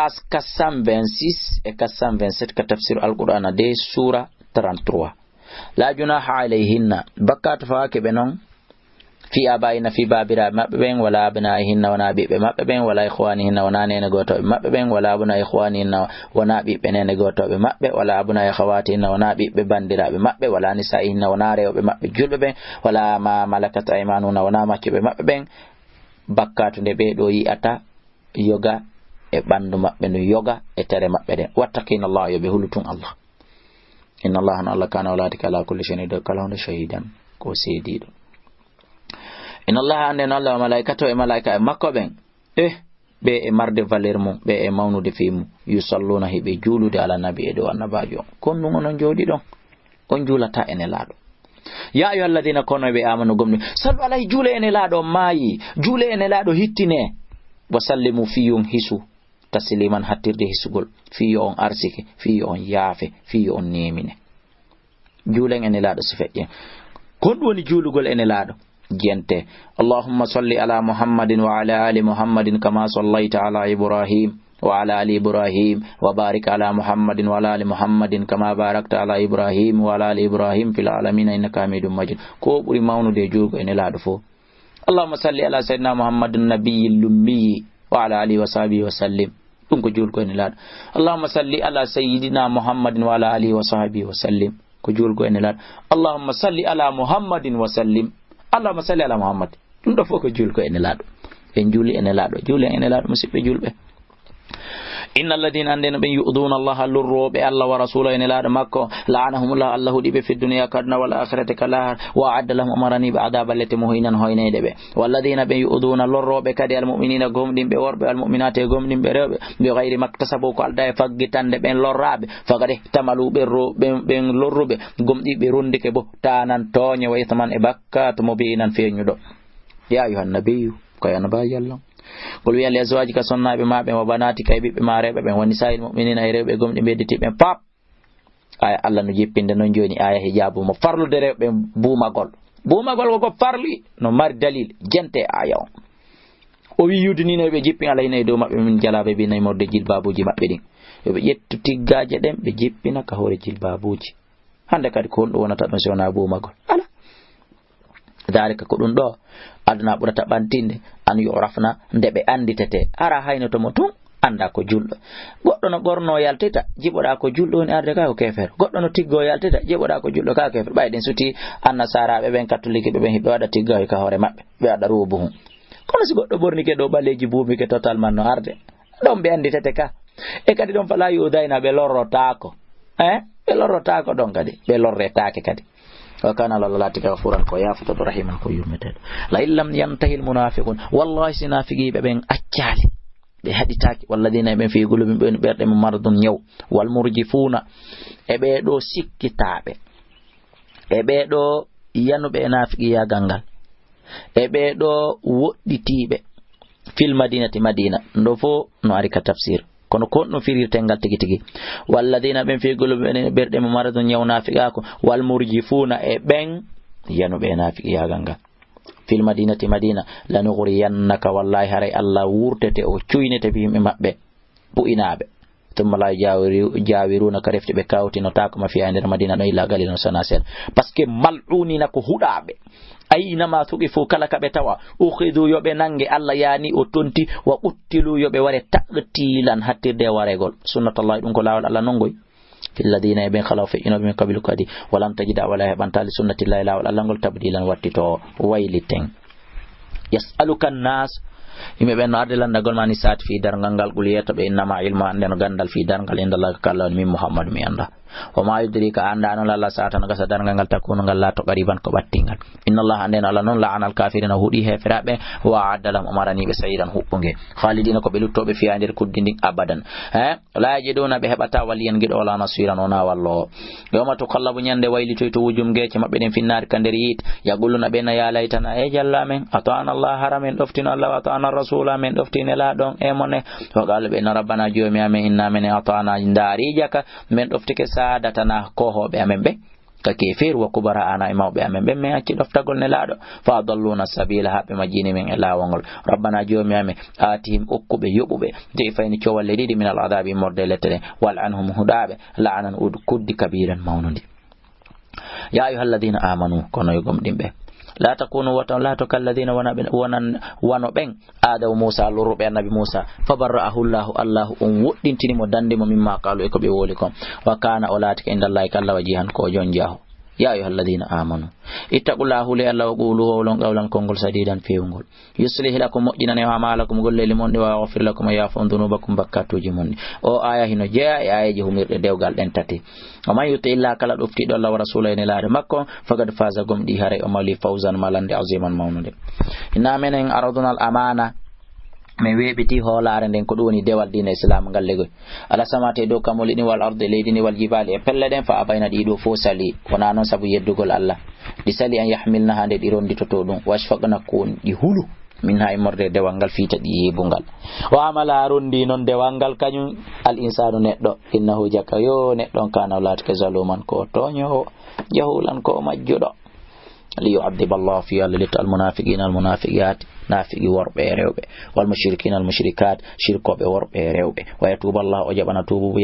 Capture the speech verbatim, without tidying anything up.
As quatre cent vingt-six e quatre cent vingt-sept ka tafsir Alqur'ana de, sura trente-trois. La junaha alayhinna, bakkaatu fawaaki ɓe non, fi abaina, fi baabiraaɓe maɓɓe ɓen, wala abnaihinna, wona ɓiɓɓe maɓɓe ɓen, wala ikhwanihinna, wona neene gootooɓe maɓɓe ɓen, wala abnai ikhwanihinna, wona ɓiɓɓe neene gootooɓe maɓɓe, wala abnai akhawatihinna, wona ɓiɓɓe bandiraaɓe maɓɓe, wala nisaihinna, wona rewɓe maɓɓe julɓe ɓen, wala ma malakat aymanuhunna, wona maccuɓe maɓɓe ɓen. Bakkaatu nde ɓee ɗoo yi'ata yoga e ɓanndu maɓɓe ndun, yoga e tere maɓɓe ɗen. Wattaqina Allah, yo ɓe hulu tun Allah. Inna Allah, no Allah, kana, o laatike, ala kulli shay'in, e dow kala huunde, shahidan, ko seediiɗo. Inna Allah, annden Allah, wa malaikatahu, e malaa'ikaaɓe makko ɓen, eh, ɓe e marde valeur mum, ɓe e mawnude fii mum, yusalluna, hiɓe juulude, ala nabi, e dow annabaajo on. Kon ɗum onon jooɗi ɗon, on juulata e Nelaaɗo. Ya ayyuhalladhina, kono ɓe amanu gomni, sallu alayhi, juule e Nelaaɗo maayi, juule e Nelaaɗo hittine, wa sallimu, fii on hisu, tasliman, hattirde hisugol, fii yo on arsike, fii yo on yaafe, fii yo on neemine. Juulen e Nelaaɗo si feƴƴen. Kon ɗum woni juulugol e Nelaaɗo. Jente. Allahumma salli ala Muhammadin wa ala ali Muhammadin kama sallaita ala Ibrahim wa ala ali Ibrahim wa barik ala Muhammadin wa ala ali Muhammadin kama barakta ala Ibrahim wa ala ali Ibrahim fil alamina innaka hamidum majid. Ko ɓuri mawnude e juulgo e Nelaaɗo fof. Allahumma salli ala sayyidina Muhammadin nabiyyi lummiyi wa ala alihi wa sahbihi wa sallim. Ɗum ko juulgo e Nelaaɗo. Allahumma salli ala sayyidina Muhammadin wa ala alihi wa sahbihi wa sallim. Ko juulgo e Nelaaɗo. Allahumma salli ala Muhammadin wa sallim. Allahumma salli ala Muhammad. Ɗum ɗo fof ko juulgo e Nelaaɗo. En juuli e Nelaaɗo. Juulen e Nelaaɗo, musidɓe julɓe. Inna alladhina, annden ɓen, yu'dhuna Allah, lorrooɓe Allah wa rasulahu, e Nelaaɗo makko, la'anahumullah, Allah huɗi ɓe, fi dunya, ka aduna, wal akhirati, ka lahara, wa a'adda lahum, umarani ɓe, adhaban, lette, muhinan, hoyneyɗo ɓe. Walladhina, ɓe, yu'dhuna, lorrooɓe kadi, al mu'minina, gomɗinɓe worɓe, wal mu'minati, e gomɗinɓe rewɓe, bi ghayri maktasabu, ko aldaa e faggitande ɓen lorraaɓe, faqad ihtamalu, ɓen ro-, ɓen, ɓen lorruɓe, gomɗii ɓe rondike buhtanan tooñe, wa ithman, e bakkaatu, mubinan, feeñuɗo. Ya ayyuhan nabiyyu, ko e annabaajo Allah. Qul, wi'a, li azwajika, sonnaaɓe maa ɓen, wa banatika, e ɓiɓɓe maa rewɓe ɓen, wa nisaa'il mu'minina, e rewɓe gomɗinɓe hedditiiɓe ɓen, pap. Aya Allah no jippinde non jooni, aya hijaabu mo farlude rewɓe ɓen buumagol. Buumagol ko ko farli, no mari dalil, jente aya on. O wi, yudnina, yo ɓe jippin, alayhinna, e dow maɓɓe, min jalaabibihinna, immorde jilbaabuuji maɓɓe ɗin. Yo ɓe ƴettu tiggaaje ɗen, ɓe jippina ka hoore jilbaabuuji. Hannde kadi ko honɗum wonata ɗon si wonaa buumagol? Alaa. Daalika, ko ɗum ɗoo, adnaa, ɓurata ɓantinde, an yu'rafna, nde ɓe annditetee. Hara haynoto mo tun, anndaa ko julɗo. Goɗɗo no ɓornoo yaltita, jiɓoɗaa ko julɗo woni arde, kaa ko keefeero. Goɗɗo no tiggoo yaltita, jiɓoɗaa ko julɗo, kaa ko keefeero. Ɓay ɗen sutii, annasaaraaɓe ɓen, katolikiiɓe ɓen, hiɓe waɗa tiggaaji ka hoore maɓɓe. Ɓe waɗa ruubuhun. Kono si goɗɗo ɓornike ɗoo ɓaleeji, buumike total man no arde. Ɗon ɓe annditete ka. E kadi ɗon falaa yu'dhayna, ɓe lorrotaako. Eh? Ɓe lorrotaako ɗon kadi. Ɓe lorretaake kadi. Wa kana Allahu, laatike, ghafuran, ko yaafotoɗo, rahiman, ko yurmeteeɗo. La in lam yantahi al munafiqun. Wallahi, si naafiqiiɓe ɓen accaali, ɓe haɗitaaki. Walladhina, ɓen fi qulubihim, ɓen ɓerɗe mum, maradun, ñaw. Wal murjifuuna, e ɓee ɗoo sikkitaaɓe. E ɓee ɗoo yanuɓe e naafiqiyaagal ngal. E ɓee ɗoo woɗɗitiiɓe. Fil madinati, Madina. Ndo fof no ari ka tafsir. Kono ko honɗum firirtee ngal tigi tigi? Walladhina, ɓen fi qulubihim, ɓerɗe mum, maradun, ñaw naafiqaaku. Wal murjifuuna, e ɓen yanuɓe e naafiqiyaagal ngal. Fil madinati, Madina. Lanughriyannaka, wallahi haray Allah wurtete, o cuynete bihim, e maɓɓe. Bu'inaaɓe. Thumma la yujawiru-, jawirunaka, refti ɓe kawtinotaako ma fiha, e nder Madina ɗon, illa qalilan, sonaa seeɗa. Parce que mal'unina ko huɗaaɓe. Aynama thuqifu, kala ka ɓe tawa, ukhidhu, yo ɓe nange, Allah yaani, o tonti, wa quttilu, yo ɓe ware, taqtilan, hattirde e waregol. Sunnatallahi, ɗum ko laawol Allah non ngoy. Fi lladhina, e ɓen khalaw, feƴƴinooɓe, min qablu, kadi. Wa lan tajida, wala heɓanta, li sunnatillahi, laawol Allah ngol, tabdilan, wattitoowo, wayliten. Yas'aluka nnas, yimɓe ɓen no arde lanndagol ma, ani saati, fii darngal ngal, qul, yeeto ɓe, innama ilmu, annden no ganndal, fii darngal, indallahi, ka Allah woni, min Muhammadu, mi anndaa. Wa ma yudrika, a anndaa no lalla saata no gasa darngal ngal, takunu ngal laato qariban ko ɓattingal. Inna Allah, annden Allah non, la'ana al kafirina, o huɗi heeferaaɓe, wa a'adda lahum, o marani ɓe sa'iran huɓɓunge. Khalidina, ko ɓe luttooɓe, fiha nder kuddi ndin abadan. Eh? La yajiduna, ɓe heɓata waliyan giɗo, wala nasiran, wona walloowo. Yawma tuqallabu, ñande waylitoyto, wujuhum, geece maɓɓe ɗen, finnaari, ka nder yiite. Yaquluna, ɓe na, ya laytana, e jalla amen, ata'ana Allah, hara men ɗoftino Allah, wa ata'ana rasula, men ɗofti Nelaaɗo on, e mone. Wa qalu, ɓe na, rabbana, joomi amen, inna, menen, ata'ana, ndaari jaka, men ɗoftike, saadatana, koohooɓe amen ɓe. ka keefeeru, wa kubara'ana, e mawɓe amen ɓen, min acci ɗoftagol Nelaaɗo, fa adalluna sabila, haa ɓe majjini min e laawol ngol. Rabbana, Joomi amen, aatihim, okku ɓe, yoɓu ɓe, di'fayni, cowalle ɗiɗi, min al adabi, immorde e lette ɗen, wal anhum, huɗa ɓe, la'nan, uɗ-, kuddi, kabiran, mawnundi. Ya ayyuhalladhina amanu, kono yo gomɗinɓe, la takunu, wata on laato, kalladhina, wona ɓe, wonan, wano ɓen, aadaw Muusa, lorruɓe Annabi Muusa, fa barra'ahu Allahu, Allahu on woɗɗintini mo, dandi mo, mimma qaalu, e ko ɓe wowli kon. Wa kaana, o laatike, indallahi, ka Allah, wajihan, ko o jon jaahu. Ya ayyuhalladhina amanu, ittaqullaha, huule Allah, wa qulu, howlon, qawlan, konngol, sadidan, feewngol. Yuslih lakum, moƴƴinane on, a'malakum, golleeli mon ɗi, wa yaghfir lakum, o yaafo on, dhunubakum, bakkatuuji mon ɗi. O aaya hino jeyaa e aayeeje humirɗe dewgal ɗen tati. Wa man yuti illaha, kala ɗoftiiɗo Allah, wa rasulahu, e Nelaaɗo makko, faqad faza, gomɗii, haray o mali, fawzan, malande, aziman, mawnunde. Inna menen aradna al amana, min weeɓitii hoolaare nden, ko ɗum woni dewal diina Islaam ngal, legoy, ala samawati, e dow kammuuli ɗin, wal ardi, e leydi ndin, wal jibaali, e pelle ɗen, fa abayna, ɗii ɗoo fof sali, wonaa noon sabu yeddugol Allah, ɗi sali, an yahmilnaha, nde ɗi ronnditotoo ɗum, wa ashfaqna, ko ɗi hulu, minha, immorde e dewal ngal, fiita ɗi yeebu ngal. Wa hamalaha, ronndii noon dewal ngal kañum, al insaanu, neɗɗo, innahu, jaka, yo neɗɗo on, kaana, o laatike, zaluman, ko o tooñoowo, jahulan, ko o majjuɗo. Li yu'adhdhiba Allahu, fii yo Allah lutto, al munafiqina, al munafiqat, naafiqi worɓe e rewɓe, wal mushrikina, al mushrikat, shirkooɓe worɓe e rewɓe, wa yatuuba Allahu, o jaɓana tuubuubu